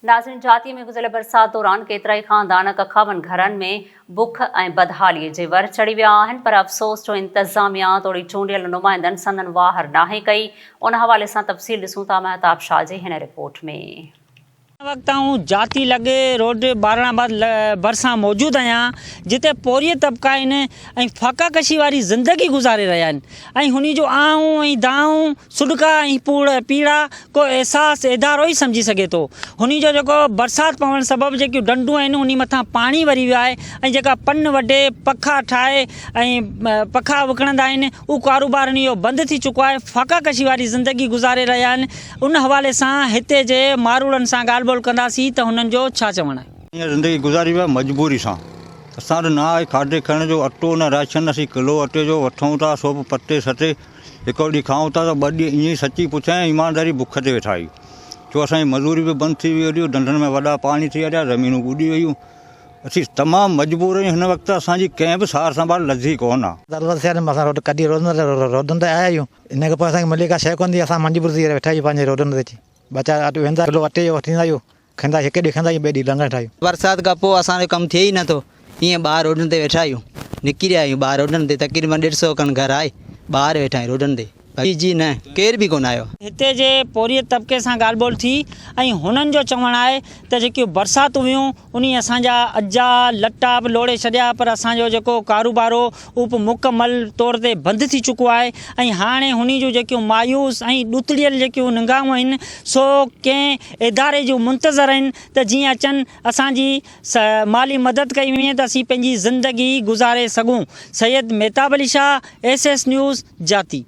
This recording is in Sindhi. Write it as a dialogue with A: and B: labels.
A: ناظرين جاتي ۾ گذريل برسات دوران ڪيترائي خاندان ڪکاون گهرن ۾ بک ۽ بدحالي جي ور چڙهي ويا آهن پر افسوس جو انتظاميا توڙي چونڊيل نمائندن سندن واهر ناهي ڪئي ان حوالي سان تفصيل ڏسون ٿا مهتاب شاهه جي هن رپورٽ ۾.
B: هن وقت آئون جاتي لڳ روڊ ٻارڻ آباد ڀرسان موجود آهيان جتي پورهيت طبقا آهن ۽ فاقا ڪشي واري زندگي گذاري رهيا آهن ۽ هني جو آهون ۽ دانهون سڏڪا ۽ پوڙ پيڙا ڪو احساس ادارو ئي سمجهي سگهي ٿو. هني جو جيڪو برسات پوڻ سبب جيڪيون ڊنڊون آهن انهي مٿان پاڻي وري ويو آهي ۽ جيڪا پن وڍي پکا ٺاهي ۽ پکا وڪڻندا آهن اهو ڪاروبار انهي جو بند ٿي چڪو آهي فاقا ڪشي واري زندگي گذاري رهيا آهن ان حوالي سان هتي جي ماروئڙن سان ڳالهه ٻولهه ڪنداسين ته هنن جو ڇا چوڻ آهي.
C: اها زندگي گذاري ويا مجبوري سان اسان وٽ نه آهي کاڌي کائڻ جو اٽو نه راشن اسين ڪلو اٽي جو وٺون ٿا سو به پتي ستي هڪڙو ڏينهن کائون ٿا ته ٻه ڏينهن ائين ئي سچي پڇان ايمانداري بک تي ويٺا آهيون ڇو اسان جي مزوري به بند ٿي وئي هلي ڍنڍن ۾ وڏا پاڻي ٿي هليا زمينون ٻڏي ويون اسين تمام مجبور آهيون هن وقت اسان جي ڪنهن به سار سنڀال لڌي ڪونه آهي.
D: ضرورت ٿي آهي اسان روڊ ڪڍي روڊن تي آيا آهيون ان کان پوء اسان کي ملي ڪا شيء ڪونه ٿي اسان مجبور ٿي ويٺا آهيون پنهنجي روڊن تي اچي ٻه چار اٽو ويندا ڪلو اٽي جو وٺي ايندا آهيون کائيندا هڪ ڏينهن کائيندا آهيون ٻئي ڏينهن لنگهڻ ويٺا آهيون.
E: برسات کان پوء اسان جو ڪم ٿئي ئي نٿو ائين ٻاهر روڊن تي ويٺا آهيون نڪري آيا آهيون ٻاهر روڊن تي تقريبن ڏيڍ سئو کن گهر آهي ٻاهر ويٺا آهيون روڊن تي جي جي نه ڪير به ڪونه آيو.
B: هتي جي پورهيت طبقي سان ڳالهه ٻولهه ٿي ۽ هنن جو چوڻ آهي ته جيڪيون برساتون هيون انهي اسان جا اجها لٽا به لوڙهي ڇڏيا پر اسان جو جيڪو ڪاروبار هو اهو به مڪمل طور تي بند ٿي چڪو آهي ۽ هاڻي هني جون جيڪيون مايوس ۽ ڏتڙيل جيڪيون نگاهون آهن سو ڪنهن اداري جون منتظر آهن ته جيئن اچن اسان جي مالي مدد ڪئي وڃي ته اسين پنهنجي زندگي گذاري سگهون Syed Mehtab Ali Shah S S news Jati.